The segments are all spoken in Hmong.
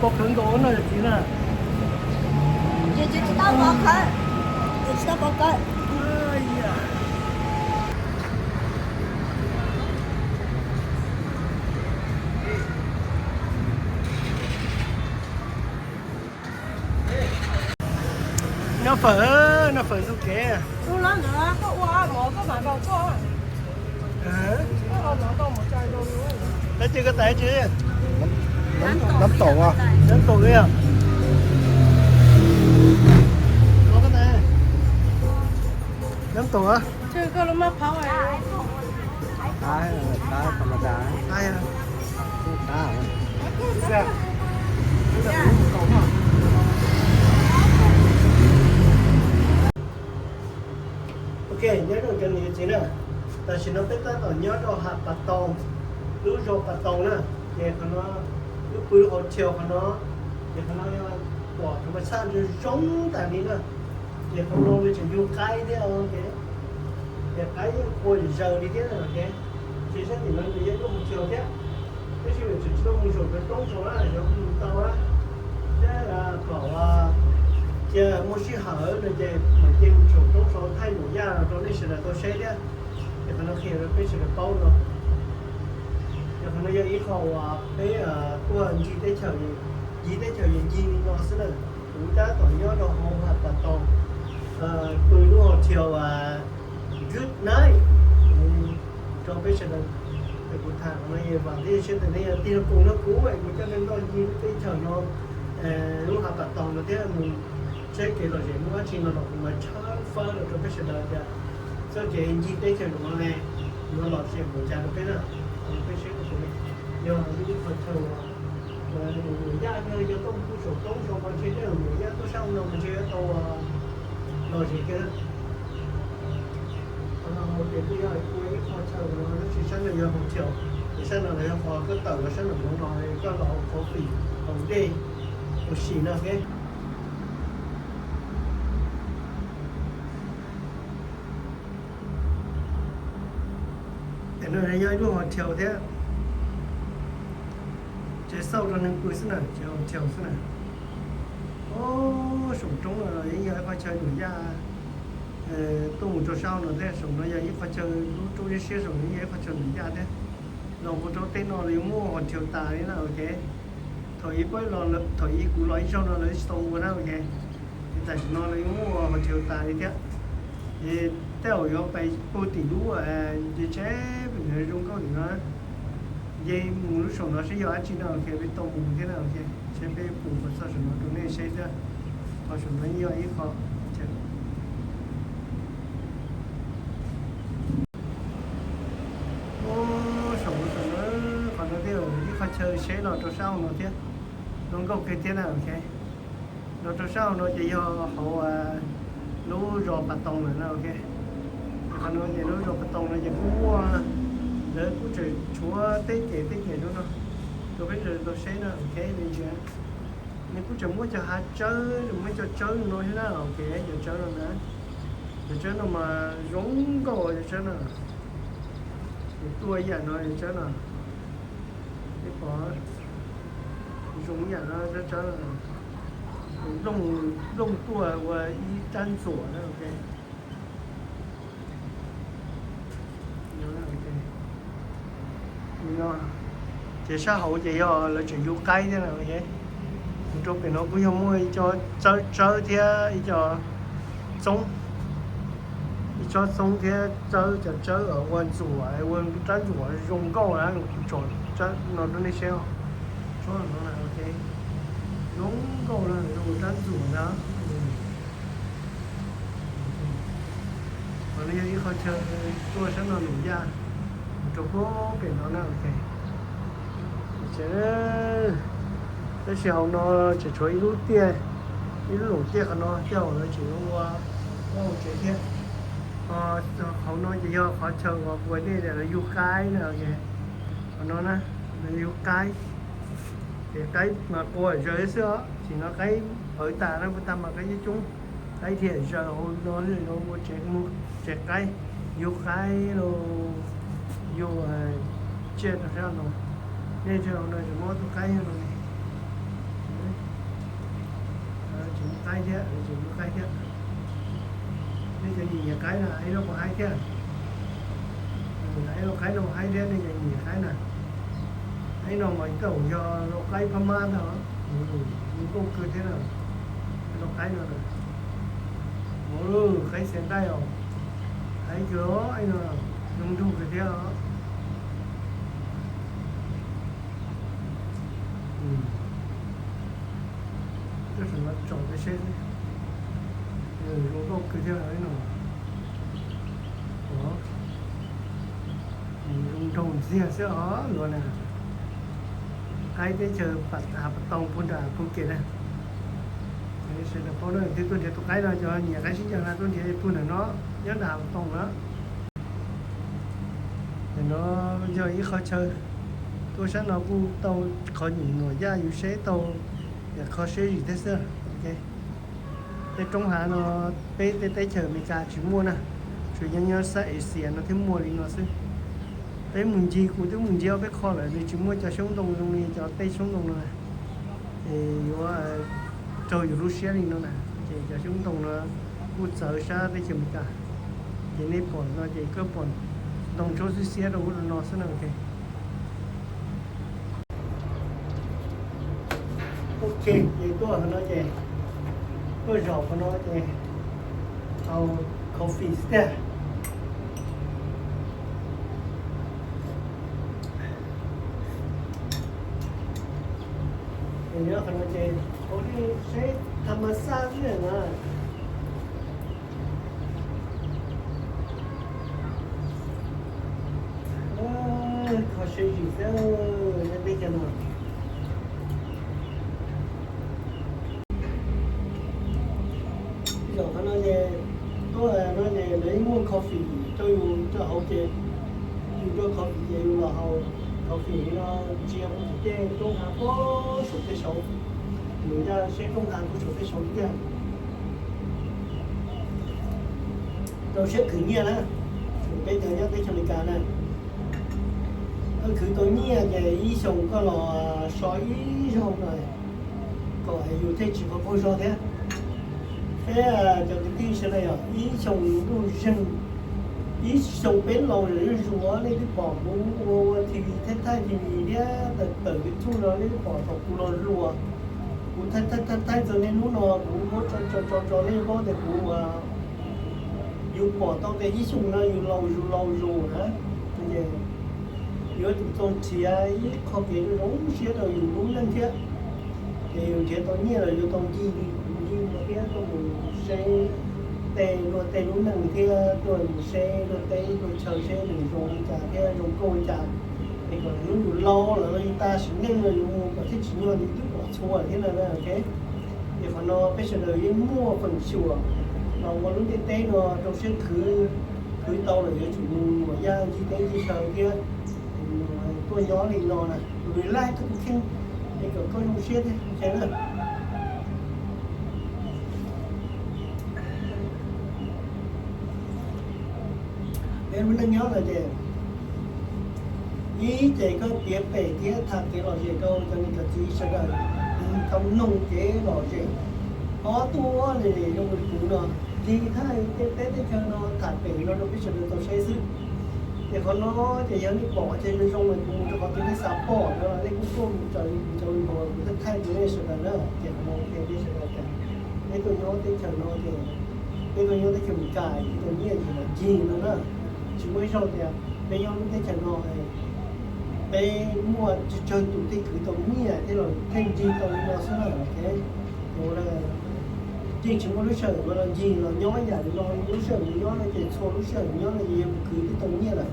Pov khawv nkaus no yog txiv na. Ces tsis tau pov khawv, ces tsis tau pov khawv. Noj fawm, noj fawm ntug kev. Tab sis koj tais tsis, nab taum, nab taum li os. Nab taum a. Ok, nyob zoo cov niam txiv na, tam sim no peb tab tom nyob rau Hav Pas Tau, lub zos Pas Tau na. Ces qhov no, wb pw lub hotel qhov no, ces qhov no yog pom thaj ma txhaj zoo zoo tas li na. Ces qhov no nws tseem yug qaib thiab, ces qaib yeej qua zaws li thiab na. Ces sab tim no nws yog ib lub hotel thiab, tab sis nws tseem tsis tau mus zaum rau roob saud na, yuav mus tau na. Thiab kom cia muaj sij hawm no ces mam cia mus zaum roob saud thaij nuam yaj rau nej sawv daws tau saib thiab. Ces qhov no qhia rau peb sawv daws paub no. Ces qhov no yog ib qho uas peb tuaj ncig teb chaws, ncig teb chaws yog ncig li no xwb na. Kuv tab tom nyob rau hauv Hav Pas Tau, pw lub hotel Good Night rau peb sawv daws. Kuv tham qhov no es vam thiab cia siab tias nej yuav tig los koom nrog kuv es kuv coj nej ncig lub teb chaws no, lub Hav Pas Tau no thiab mus saib kev lom zem muaj dab tsi no los kuv mam tshawb fawb los rau peb sawv daws tias txoj kev ncig teb chaws no ne, yuav lom zem npaum cas rau peb na. Peb saib, yog ib qho chaw uas nuam yaj, yog tuaj mus pw saum roob saud mas ntshe tej nuam yaj tuaj sab no mas ntshe yuav tau lom zem kawg. Qhov no ces kuj yog ua ib qho chaw no tab sis sab no yog hotel, ces sab no los yog qhov koj tawm los sab nraum zoov no koj los haus coffee, haus dej, haus si no thiab. Tam no yog ib lub hotel thiab, tsev xauj rau neeg pw xwb na, tsev hotel xwb na. Saum roob no los yeej yog ib qho chaw nuam yaj, tuaj mus rau sab no thiab, saum no yog ib qho chaw lub roob siab siab, saum no yog ib qho chaw nuam yaj thiab. Los mus rau tej no los yuav muaj hotel tas li na, ok. Thaum ub, thaum ub kuv los ib zaug no lawv tsis tau ua na, ok. Ces tam sim no lawv yuav muaj hotel tas li thiab. Ces tej zaum yuav pais puag tim lub nce tsheb pem no zoo nkauj tim no. Nce mus lub saum no seb yog dab tsi no, ok, peb tau mus thiab na, ok. Seb peb pum puas txog saum no rau nej saib thiab. Qhov saum no yog ib qho Ub, saum no, saum no, qhov no thiab ib qho chaw seb los rau sab hauv no thiab. Zoo nkauj kawg thiab na, ok. Los rau sab hauv no ces yog hauv lub zos Pas Toos lawm na, ok. Qhov no ces lub zos Pas Toos no ces kuj muaj, lawv kuj tseem tshuav tej ces tej ces rau no rau peb sawv daws tau saib na, ok, li ntsia. Nws kuj tseem muaj cov hav tsawb, muaj cov tsawb no thiab na, ok, cov tsawb no na. Cov tsawb no mas zoo nkauj cov tsawb no. Nws tuaj ib yam no cov tsawb no. Peb pom zoo ib yam no tsawb tsawb no. Nplooj tuaj ua ib rab ntxuam na, ok. Ces sab hauv ces yog lawv tseem yug qaib thiab na, ok. Mus rau pem no kuj yog muaj ib co tsawb tsawb thiab ib co txoob, ib tsob txoob thiab tsawb, cov tsawb ua ntxuam, ua rab ntxuam zoo nkauj na, kuv tsom no rau nej saib os. Tsob no na, ok, zoo nkauj na, zoo rab ntxuam na. Qhov no yog ib qho chaw tuaj sab no num yaj, rau puag pem no na, ok. Tab sis hauv no tseem tshuav ib lub tiaj, ib lub loos tiaj qhov no, tiaj hauv no tseem ua, ua hauv tsev thiab. Hauv no ces yog qhov chaw uas kuv hais nej tias lawv yug qaib na, ok. Qhov no na, lawv yug qaib. Ces qaib mas qua zaws xwb os, tsis no qaib pawv tas na, pawv tas mas qaib coob coob. Qaib dhia zaws hauv no, ua tsev, tsev qaib, yug qaib los yug tsiaj rau sab no. Nej saib hauv no tseem muaj tus qaib no ne. Qaib thiab, qaib thiab. Nej cov nyiam nyiam qaib na, ib no kuj haib thiab. Ib no qaib no haib thiab, nej cov nyiam nyiam qaib na. Ib no mas tej zaum yog lau qaib phab mab ntag, zoo nkauj kawg thiab na. Lau qaib no na, qaib xiav nqaij os, haib kawg os, ib no zoo nraug kawg thiab os. Tej zaum no tsom peb seb, zoo nkauj kawg thiab no. Zoo nraug ntxiag xwb os luag na. Qaib teb chaws Hav Pas Toos puag nram Phuket na. Sawv daws paub na, twb tuaj nrhiav tus qaib no, cov nyiam qaib sib ncaws na tuaj nrhiav puag nram no, nyob nram Hav Pas Toos na. Ntawm no yog ib qho chaw, tuaj sab no kuj tau qhov nyuam nyuam yaj yus saib tau, yam qhov siab zim thiab xwb. Tej roob hav no peb tej teb chaws Amelikas tsis muaj na, tsuas yog nyob sab Asia no thiaj muaj li no xwb. Peb mus ncig, kuv twb mus ncig ob peb qho lawm, nws tsis muaj cov xyoob ntoo zoo li cov tej xyoob ntoo no na. Es yuav raug yus lub siab li no na, ces cov xyoob ntoo no kuj txawv sab teb chaws Amelikas. Ces nej pom no ces koj pom ntoo tshuab xiab xiab rau ub rau no xwb na. Ok, ces tuaj qhov no ces, tuaj zaum qhov no ces haus coffee xwb tiag. Nyob qhov no ces ua li seb tham mas xaj xwb na. Kho siab zim xwb, nyob teb chaws no. Zaum qhov no ces tuaj no ces lawv yeej muaj coffee rau yus rau hauv ces yus rau coffee ces yus los haus coffee li no, ntsia mus tim tej roob hav puag saum tej saud, yus ncaj seb roob hav puag saum tej saud tiag. Rau siab khwv nyiaj na, peb cov nyob teb chaws Amelikas na, koj khwv tau nyiaj ces ib xyoos koj los so ib zaug no kom yus thiaj tsis qhov qaug zog thiab. Peb cov kwv tij sawv daws yog ib xyoos ntuj zeeg, ib xyoos peb laus zuj zus, nej twb pom kuv ua T V thaij thaij T V thiab tawm tawm YouTube no nej twb pom thaum kuv los hluas, kuv thaij thaij thaij txog niaj hnub no kuv muab tso tso tso nej paub tias kuv ua, yus pom tau tias ib xyoos no yus laus zus laus zus na, ces yuav tsum tau nrhiav ib qho kev zoo siab rau yus lub neej thiab. Ces yus nrhiav tau nyiaj los yuav tau ncig li kuv ncig no thiab tuaj mus saib tej luag tej lub neej thiab tuaj mus saib luag teb luag chaw seb nws zoo li cas thiab zoo nkauj li cas. Es kom hnub yus laus lawm los yus tas sim neej no yus mus kom thiaj tsim nyog yus twb pom txhua thiab no na. Ces qhov no peb sawv daws yeej muaj feem xyuam los ua lub ntiaj teb no rau siab khwv, khwv tau lawm yuav tsum mus muam yaj ncig teb ncig chaw thiab tuaj nyob li no na, relax koj tus kheej, es kom koj zoo siab thiab na. Peb lub neej nyob no ces ib ces koj piav pem thiab tham kev lom zem rau cov niam cov txiv sawv daws tau mloog kev lom zem. Ob tuaj li zoo li kuv no, ncig thaj tej teb tej chaw no tham pem no rau peb sawv daws tau saib xwb. Ces qhov no ces yog nej pom ces zoo zoo li kuv mus rau qhov twg nej xav pom no nej kuj tuaj mus raws li kuv cov npog kuv thaij thaij rau nej sawv daws na. Ces qhov no qhia peb sawv daws tias peb tuaj nyob teb chaws no ces peb tuaj nyob teb chaws Amelikas ces tau nyiaj ces los ncig no na. Tsis muaj ib zaug tias peb nyob lub teb chaws no peb muaj tsawg tsawg tus thiaj khwv tau nyiaj thiab los thiaj ncig tau li no xwb na. Ces yeej tsis muaj lub sij hawm uas los ncig los nyob ib yam li no, lub sij hawm mus nyob no ces txhua lub sij hawm mus nyob no ces yus khwv twb tau nyiaj lawm.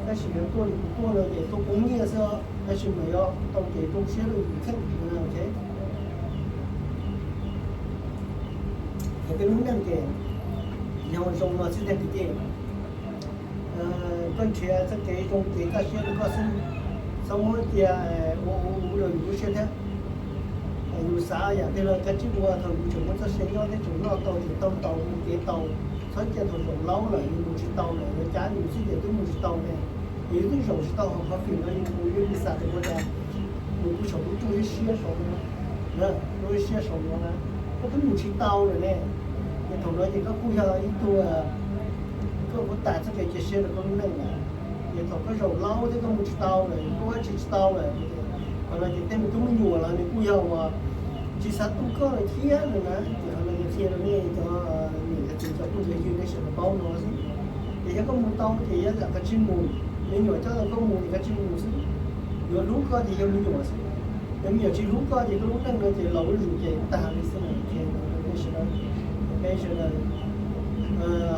Tab sis yog tuaj li kuv tuaj no ces tuaj poob nyiaj xwb, tab sis mas yog tau kev zoo siab rau yus kheej. Ces peb lub neej ces yog zoo no xwb tiag kwv tij. Koj nrhiav txoj kev zoo kev kaj siab rau koj xwb, txhob muab cia ua ua ua rau yus lub siab thiab. Yus xav yam twg los kav tsij ua, thaum yus tseem muaj txoj sia nyob thiab tseem noj tau tseem taug taus mus kev tau, txhob cia thaum zaum laub lawm yus mus tsis tau lawm lawv cab yus xwb ces twb mus tsis tau ne. Ces yus twb zaum tsis tau hauv coffee no yus mus yus xav tias ua cas yus kuj saum lub rooj siab saud no, lub siab saud no na. Koj twb mus tsis tau lawm ne. Ces thaum no ces koj kuj yog ib tug, koj kuj tas txoj kev cia siab rau koj lub neej lawm. Ces thaum koj zaum laub thiab koj mus tsis tau lawm, koj ua tsis tsis tau lawm, qhov no ces tej me tub me nyuam los nws kuj yog uas tsis xav tu koj lawm thiab no na. Ces qhov no qhia rau nej cov niam cov txiv cov phooj cov ywg nej sawv daws paub no xwb. Ces yog koj mus tau ces yog lam kav tsij mus, me nyuam coj tau koj mus ces kav tsij mus xwb. Yuav hlub koj ces yog me nyuam xwb. Yog me nyuam tsis hlub koj ces koj lub neej no ces laus zuj zus ces tag li xwb na. Peb sawv daws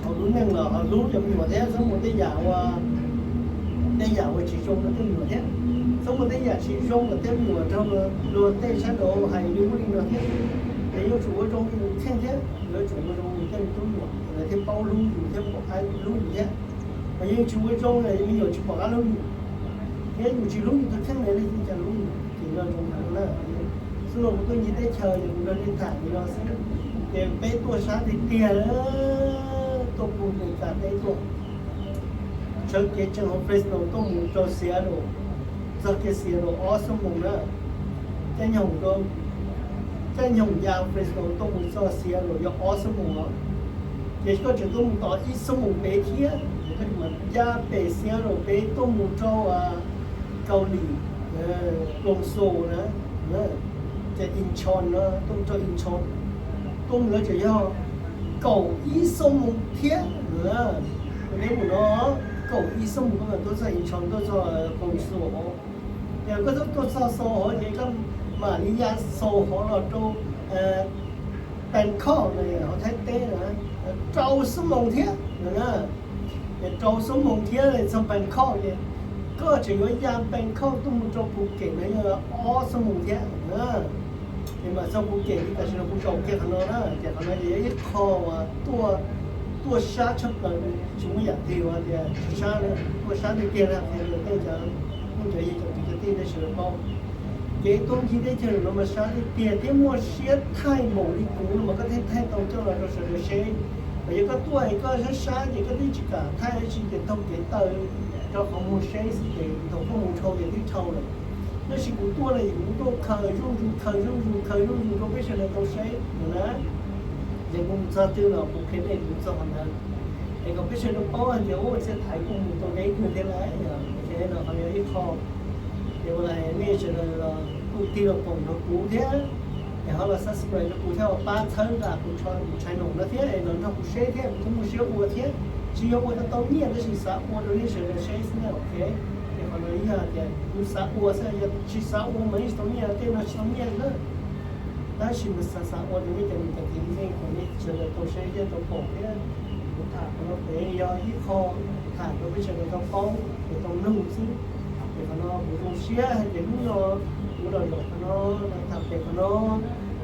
hauv lub neej los ho hlub cov me nyuam thiab, txhob muaj tej yam ua, tej yam uas tsis zoo rau tej me nyuam thiab. Txhob muaj tej yam tsis zoo rau tej me nyuam, raug luag tej sab nraud hais li ub li no thiab. Ces yuav tsum ua zoo rau yus txheej thiab yuav tsum ua zoo rau tej me tub me nyuam, lawv thiaj paub hlub yus thiab paub hlub yus thiab. Mas yog yus tsis ua zoo na, me nyuam tsis pom qab hlub yus, thiab yus tsis hlub yus tus kheej na, leej twg cas hlub yus? Ces nco ntsoov heev na. Xub no kuv tuaj ncig teb chaws ces kuv nrog nej tham li no xwb. Ces peb tuaj sab tiag tiag, tuaj puag Meskas teb tuaj, sawv kev tseem hauv Fresno tuaj mus rau Seattle, txog kiag Seattle ob xuab moos na. Caij nyoog, caij nyoog ya Fresno tuaj mus txog Seattle yog ob xuab moos os. Ces koj tseem tuaj mus tom ib xuab moos pem thiab, koj tseem ya pem Seattle pem tuaj mus rau Kaus Lim, Ploos Xus na, ces Incheon no, tuaj mus rau Incheon, tuaj mus lawv tseem yog kaum ib xuab moos thiab. Peb mus no kaum ib xuab moos koj mam tuaj txog Incheon, tuaj txog Ploos Xus os. Yog koj tuaj txog Xus hov ces koj mam li ya Xus hov los rau Bangkok na, hauv Thaib teb na, rau xuab moos thiab na. Ces rau xuab moos thiab txog Bangkok ces koj tseem yuav ya Bangkok tuaj mus rau Phuket na yog ob xuab moos thiab. Ces mam txog Phuket li tam sim no kuv zaum kiag qhov no na, ces qhov no ces yog ib qho uas tuaj sab tshaj plaws, tsis muaj yam twg uas tias tsis sab, tuaj sab tiag tiag na. Qhia rau tej cov phooj cov ywg cov kwv cov tij nej sawv daws paub. Kev tuaj ncig teb chaws no mas sab tiag tiag thiab muaj siab thaij npaum li kuv no mas koj thiaj thaij tau coj los rau sawv daws seb. Mas yog koj tuaj es koj sab sab ces koj twb tsis kam thaij dab tsi ces taug kev taw rau qhov muag seb xwb ces thaum koj mus dhau ces twb dhau lawm. Tab sis kuv tuaj no es kuv tuaj khaws zuj zus khaws zuj zus khaws zuj zus rau peb sawv daws tau seb no na. Ces kuv mus txog twg los kuv qhia nej kuv txog qhov ntawd, es kom peb sawv daws paub hais tias ua txhia thaiv kuj mus tau deb kawg thiab lauj. Ces no qhov no yog ib qho, ces ua li nej sawv daws los kuj tig los koom nrog kuv thiab, es ho los subscribe rau kuv thiab, pab txhawb nqa kuv channel no thiab es los nrog kuv seb thiab kuv thiaj muaj siab ua thiab. Tsis yog ua rau tau nyiaj tab sis xav ua rau nej sawv daws seb xwb na, ok. Ces qhov no yog tias kuv xav ua xwb, yog tsis xav ua mas yeej tsis tau nyiaj, tej no tsis tau nyiaj na. Tab sis mas xav xav ua rau nej cov niam cov txiv nej kom nej sawv daws tau saib thiab tau pom thiab. Kuv tham qhov no pem yog ib qho tham rau peb sawv daws tau paub es tau mloog xwb. Ces qhov no kuv zoo siab hais tias hnub no kuv los zaum qhov no, tham pem qhov no.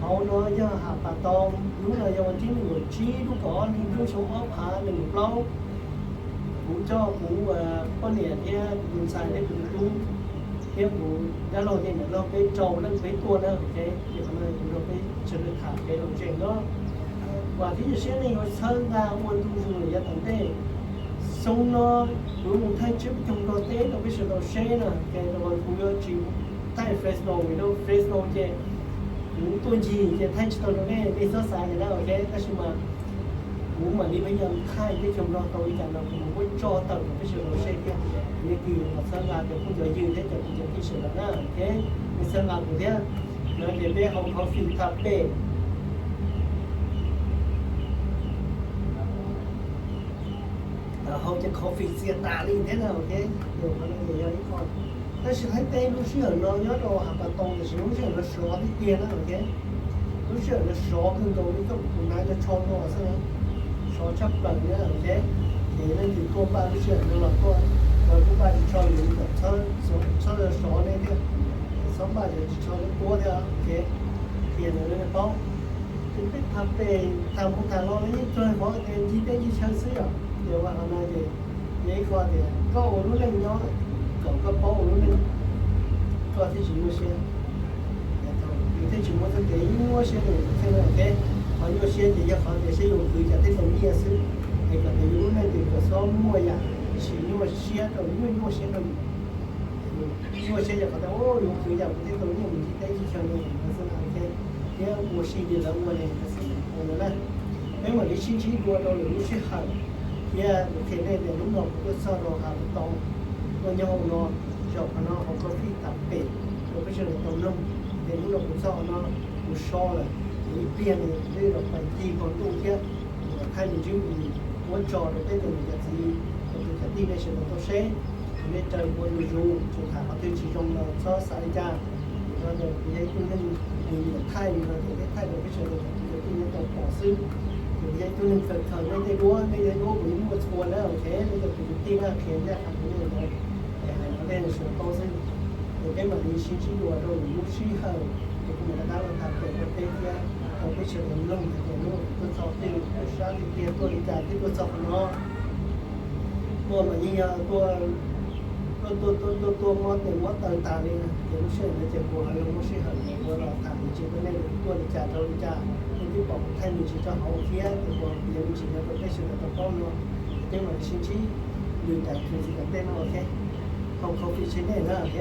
Hauv no yog Has Pas Tau, hnub no yog vas thib nees nkaum tsib lub kaum ob hli lub xyoo ob phav nees nkaum plaub. Kuv coj kuv poj niam thiab kuv tus ntxhais thiab kuv tus tub thiab kuv dab laug thiab niam laug peb rau leej peb tuaj na, ok. Ces qhov no kuv nrog peb sawv daws tham pem los ntsees no. Vam thiab cia siab nej yuav txhawb nqa ua ntu zus lawm yav tom ntej. Xyoo no kuv yuav mus thaij tsiab peb caug nplog teb rau peb sawv daws saib na, ces kuv yuav tsis thaij Fresno vim rau Fresno ces kuv tuaj ncig ces thaij tsis tau rau nej, nej txhob xav li na, ok. Tab sis mas kuv mam li peb yog thaij peb caug nplog tau li cas no kuv mam muab tso tawm rau peb sawv daws saib thiab. Kuv yeej kis kom txhawb nqa cov phooj cov ywg thiab cov kwv cov tij sawv daws na, ok. Nej txhawb nqa kuv thiab. No ces peb haus coffee tham pem. Haus cov coffee txias tas li thiab na, ok. Ces qhov no ces yog ib qho. Tab sis Thaib teb lub sij hawm no nyob rau Has Pas Tau tiam sis lub sij hawm no sov tiag tiag na, ok. Lub sij hawm no sov kawg nkaus li, koj tus hnav cov tsho no xwb na, sov tshaj plaws na, ok. Ces leej twg tuaj npaj lub sij hawm no los tuaj, kuj npaj ris tsho los kom txhob sov nej thiab, txhob npaj cov ris tsho tuab thiab, ok. Qhia rau nej paub. Ces peb tham pem tham mus tham los no yeej tsuas hais qhov tias ncig teb ncig chaw xwb yom. Ces ua qhov no ces yog ib qho tias koj ua lub neej nyob kom koj paub ua lub neej, koj thiaj tsis nyuaj siab. Yus thiaj tsis muaj txoj kev nyuaj siab rau yus tus kheej na, ok. Qhov nyuaj siab ces yog qhov tias saib yus khwv cas thiaj tau nyiaj xwb. Es kom tias yus lub neej ces kom txhob muaj yam tsis nyuaj siab rau, nyuaj nyuaj siab rau yus. Nyuaj siab yog qhov tias yus khwv cas kuv thiaj tau nyiaj mus ncig teb ncig chaw no xwb na, ok. thiab ua si li lawv ua ne, ua no na. Peb mam li sib ntsib dua rau lwm lub sij hawm, thiab kuv qhia nej tias hnub no kuv tuaj txog rau Hav Tau, tuaj nyob hauv no, zaum qhov no haus coffee tas pem rau peb sawv daws tau mloog. Ces hnub no kuv txog qhov no, kuv so lawm, kuv ib pliag no kuv twb los pais ncig hauv ntuj thiab, kuv mam thaij me ntsis mus muab tso rau peb cov niam cov txiv, cov kwv cov tij nej sawv daws tau saib. Ces nej raws ua yus zus, tseem tham qhov twg tsis zoo los txhob xav li cas. Kuv yog ib tug neeg nyiam thaij li no ces thiaj thaij rau peb sawv daws cov kwv cov tij nej tau pom xwb. Ces kuv yog ib tug neeg khaws khaws nej tej duab, nej tej duab kuv yeej muaj txhua na, ok, nej cov kwv cov tij na, qhia ncaj qha rau nej ntawd, es hais rau nej sawv daws paub xwb. Ces peb mam li sib ntsib dua rau lwm lub sij hawm, ces kuv mam rov qab los tham pem rau peb thiab rau peb sawv daws mloog hais tias hnub no kuv tuaj txog twg, tuaj sab tiag tiag tuaj li cas thiab tuaj txog qhov no. Tuaj mas yeej yog tuaj, tuaj tuaj tuaj tuaj tuaj muab tes muab taw tas li na. Ces lub sij hawm ntawd ces kuv ho yuav muab sij hawm mus ua los tham me ntsis rau nej tias kuv tuaj li cas rau li cas, nej twb pom kuv thaij me ntsis rau hauv thiab, ces kuv yuav me ntsis no rau peb sawv daws tau paub no. Ces peb mam li sib ntsib lwm daim video tom ntej no, ok. Haus coffee seb nej na, ok.